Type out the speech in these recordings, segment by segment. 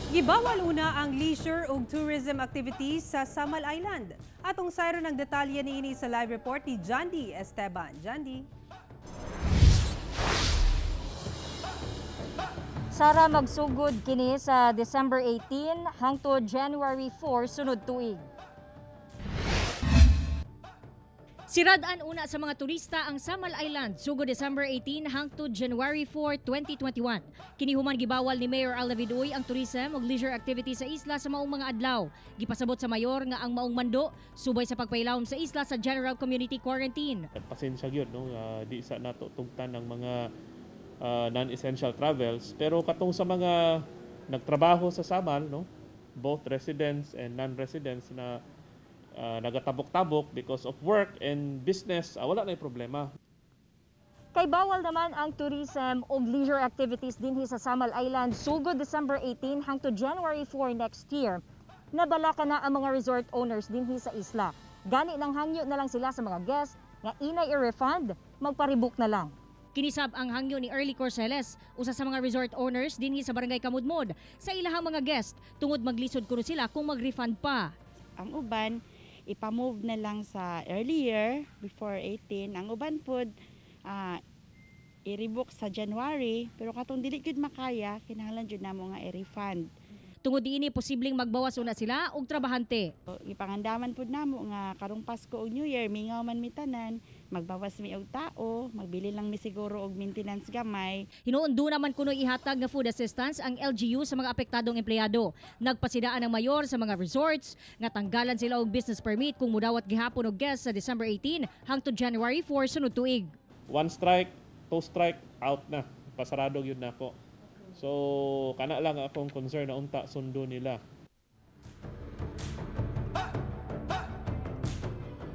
Gibawal una ang leisure ug tourism activities sa Samal Island. Atong sayron ang detalye niini sa live report ni Jandy Esteban. Jandy. Sara, magsugod kini sa December 18 hangtod January 4 sunod tuig. Sirad-an una sa mga turista ang Samal Island sugod December 18 hangtod January 4, 2021. Kini human gibawal ni Mayor Al David Uy ang tourism ug leisure activity sa isla sa maong mga adlaw. Gipasabot sa mayor nga ang maong mando subay sa pagpailawom sa isla sa general community quarantine. Pasensya gyud, no, di sa nato tugtan ang mga non-essential travels, pero katong sa mga nagtrabaho sa Samal, no, both residents and non-residents na nagatabok-tabok because of work and business, wala na problema. Kay bawal naman ang tourism ug leisure activities dinhi sa Samal Island sugod December 18 hangtod January 4 next year. Nabalaka na ang mga resort owners dinhi sa isla. Gani nang hangyo na lang sila sa mga guests nga inay i-refund, magparebook na lang. Kinisab ang hangyo ni Early Corceles, usa sa mga resort owners dinhi sa Barangay Kamudmod, sa ilahang mga guest tungod maglisod kuno sila kung mag-refund pa. Ang uban ipamove na lang sa earlier before 18, ang uban pod i-rebook sa January, pero katong dili gyud makaya, kinahanglan jud namo nga i-refund. Tungod diini posibleng magbawas una sila og trabahante. So, ipangandaman pud namo nga karong Pasko ug New Year mingaw man mi tanan, magbawas mi og tao, magbili lang mi siguro og maintenance gamay. Hinuon duna man kuno ihatag nga food assistance ang LGU sa mga apektadong empleyado. Nagpasidaan ang mayor sa mga resorts nga tanggalan sila og business permit kung mudawat gihapon og guest sa December 18 hangtod January 4 sunod tuig. One strike, two strike, out na. Pasarado gyud nako. So, kana lang akong concern na unta sundo nila.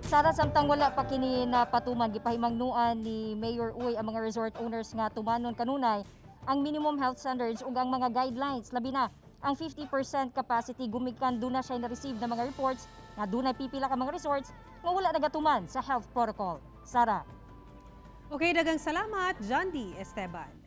Sara, samtang wala pa kini na patuman, gipahimangnuan ni Mayor Uy ang mga resort owners nga tumanon kanunay ang minimum health standards ug ang mga guidelines, labi na ang 50% capacity gumikan duna siya na-receive na mga reports nga dunay pipila ka mga resorts nga wala nagatuman sa health protocol. Sara. Okay, daghang salamat, Jandy Esteban.